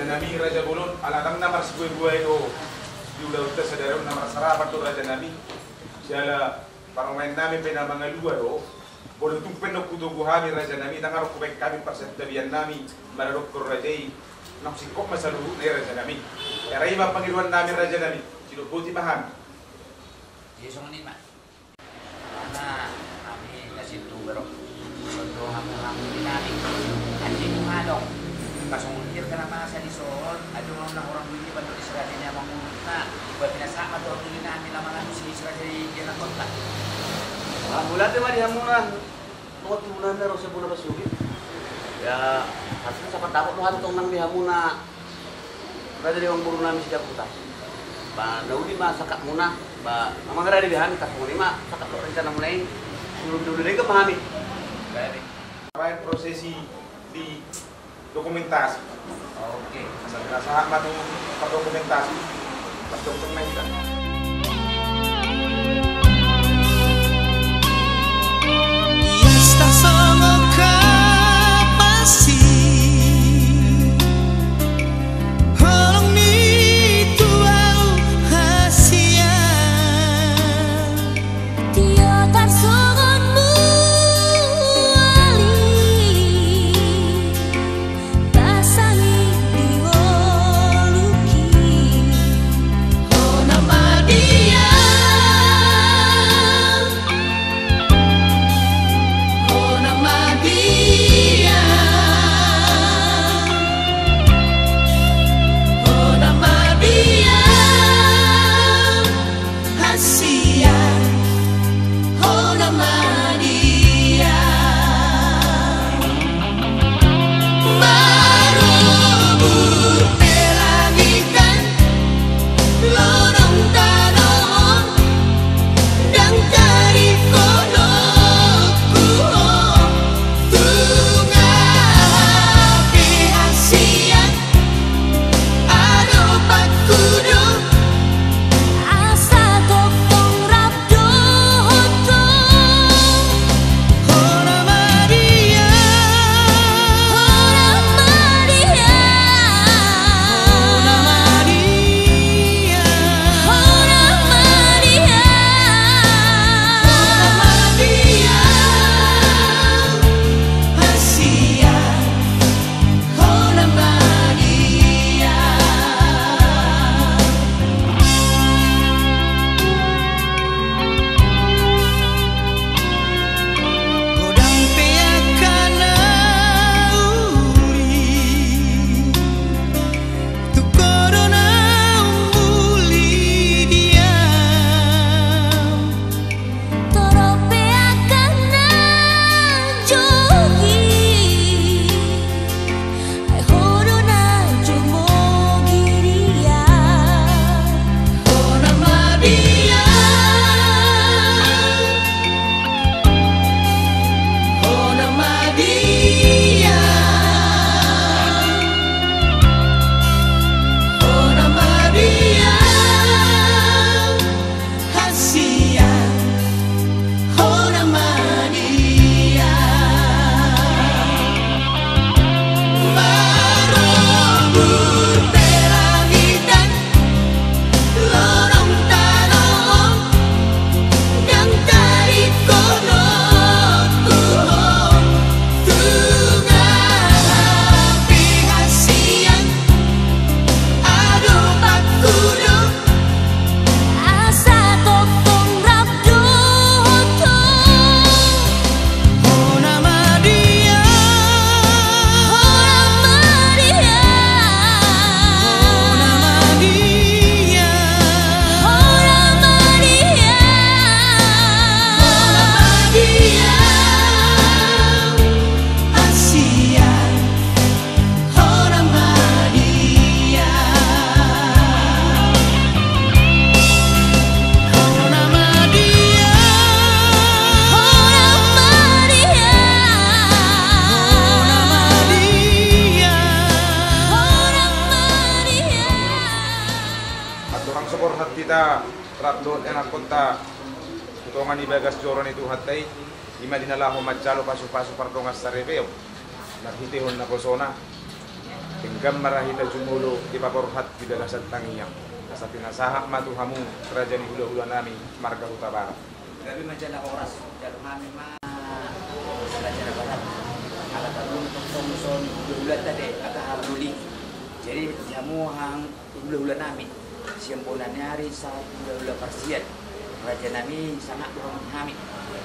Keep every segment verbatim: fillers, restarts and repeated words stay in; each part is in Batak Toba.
Nami raja bolon, ala ndang na marsibuai-buai do di ulaonta sadari on, na marsarapan do raja nami. Siala parumaen nami pe na mangalua do. Molo tung pe naung hutogu hami raja nami, ndang adong hubaen hami parsantabian nami maradophon raja i. Naung singkop ma saluhutna i raja nami. Ia i ma pangidoan nami raja nami, sidok boti ma hami. Ia songon i ma. Alana hami na sintuber on, songon hamu-hamu ni nami. Anjing ngadong. Pas songon dia kena masa di son, adong na orang dulu ni pandok di serajanya mangurutna. Buat pinasahat ma tu orang dulu nami na mangalusi serajanya di anak kota. Mauliate ma di hamu na tongon tubu nami na ro sian bona pasogit. Ia, harusna sapat dapot do hami tong nang di hamu na raja dewang boru nami Sidabuta. Ba na uli ma sangkapmuna, ba na mangarade be hami, tarsongon i ma sangkap dohot rencanamuna i. Dulu-dulu denggan ma hami. Baik. Baik, prosesi di dokumentasi. Oke. Asal kena sahat ma tu pardokumentasi. Pas dokter main kita. Iasta songon kapasi. Holong ni tuau hasian. Tio tarsongon muali. Basani di ngoluki. Hona ma dia. Hona ma dia. Hona ma dia. Hasian, hona ma dia. Marobur pe langit nang lodong tano on, ndang taringkothon ho tung aha pe hasian. Adopatku do. Asa tongtong rap dohot ho. Hona ma dia. Hona ma dia. Hona ma dia. Hona ma dia. Hona ma dia. Hasian. Hona ma dia. Godang pe angka na uli, tung ho do na umbuli dia. Torop pe angka na jogi, ai ho do na jomogi dia. Hona ma dia. Hona ma dia. Hona ma dia. Hasian, hona ma dia. Marobur pe langit nang lodong tano on, ndang taringkothon ho tung aha pe hasian. Adopatku do. Asa tongtong rap dohot ho. Hona ma dia. Hona ma dia. Hona ma dia. Hona ma dia. Hona ma dia. Hasian. Hona ma dia. Hona ma dia. Hona ma dia. Hona ma dia. Hona ma dia. Andorang so borhat hita rap dohot ianakhonta tu tonga ni bagas joro ni Tuhanta i, i ma di na laho manjalo pasupasu pardongansaripeon marhitehon naposona. Denggan ma ra hita jumolo dipaborhat di bagasan tangiang. Asa pinasahat ma tu hamu raja ni hulahula nami marga Hutabarat. Gabe ma jala horas, jalo hami ma raja na barat. Ala talu tongtong son hulahula tade, aka hamu luli. Jadi jamu hang hulahula nami. Sian bona ni ari sahat hulahula parsian. Raja nami sangap do hamu di hami.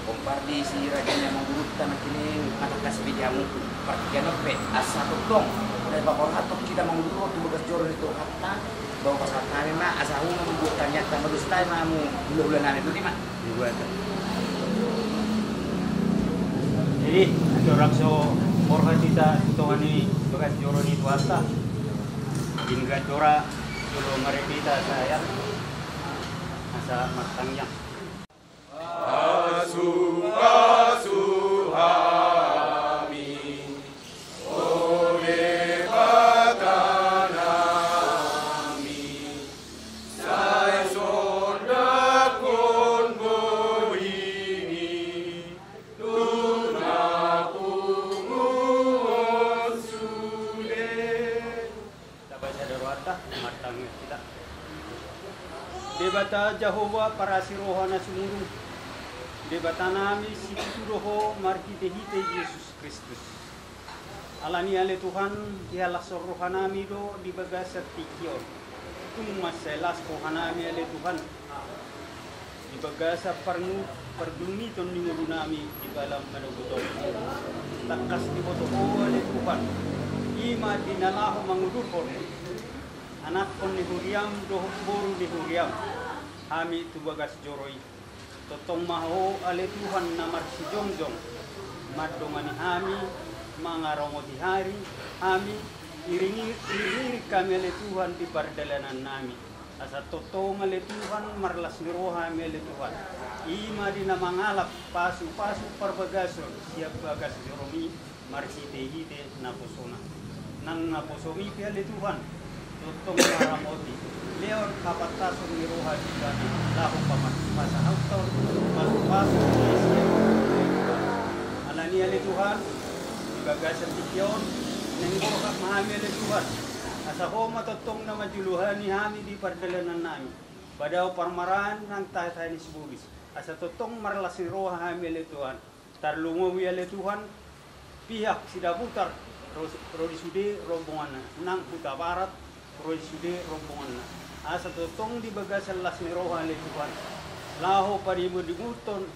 Pomparan di si raja ni amangboruta nangkining matangkas be di hamu. Partingkian on pe asa tongtong na paborhathon hita mangudurhon tu bagas joro ni Tuhanta. Bahen pasahat nami ma asa hamu mambuat tangiangta, madosta ma hamu hulahula nami, boti ma. Jadi andorang so borhat hita tu tonga ni bagas joro ni Tuhanta, denggan do ra jolo marende hita asa martangiang. Pasu-pasu hami, o Debata nami, sai sondanghon bohini tu na punguhon sude. Taba sada rohanta, martangiang hita. Debata Jahowa parasi roha na sumurung, Debata nami, situtu do Ho marhite-hite Jesus Kristus. Alani i ale Tuhan, dihalashon roha nami do di bagasan tingki on. Tung mansai las roha nami ale Tuhan. Di bagasan parngu-, pargulmiton ni ngolu nami di bagasan manogot on. Tangkas diboto Ho ale Tuhan. I ma di na laho mangudurhon anakkon ni huriaM dohot boru ni huriaM hami tu bagas joro i. Tongtong ma Ho ale Tuhan na marsijongjong mandongani hami, mangaramoti hami, iring-iring hami ale Tuhan di pardalanan nami. Asa tongtong ale Tuhan marlas ni roha hami ale Tuhan. I ma di na mangalap pasu-pasu parbagason sian bagas joroMi marhite-hite naposona. Nang naposoMi pe ale Tuhan, tongtong maramoti. Lehon hapantason ni roha di ibana laho pama-, pasahathon pasu-pasu ni sian. Alani i ale Tuhan, di bagasan tingki on, naeng borhat ma hami ale Tuhan. Asa Ho ma tongtong na manjoloani hami di pardalanan nami. Padao parmaraan nang tahe-tahe ni sibolis. Asa tongtong marlas ni roha hami ale Tuhan. Tarlumobi ale Tuhan, pihak Sidabutar, ro, ro di sude rombonganna, nang Hutabarat, ro di sude rombonganna. Asa tongtong di bagasan las ni roha ale Tuhan. Laho padimu-dimuhon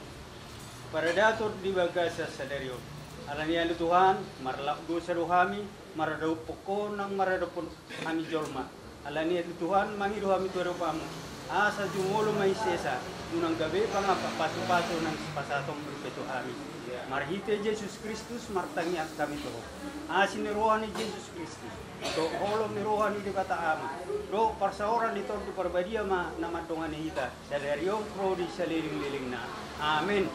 paradaton di bagasan sadari on. Alani i ale Tuhan, marlaok dosa do hami, maradophon Ho nang maradophon hami jolma. Alani i ale Tuhan, mangido hami tu adopanMu. Asa jumolo ma i sesa, unang gabe pangapa pasu-pasu na sipasahatonMu dope tu hami. Marhite Jesus Kristus martangiang hami tu Ho. Asi ni roha ni Jesus Kristus, dohot holong ni roha ni Debata Ama, dohot parsaoran ni Tondi Parbadia ma na mandongani hita sadari on ro di salelenglelengna. Amen.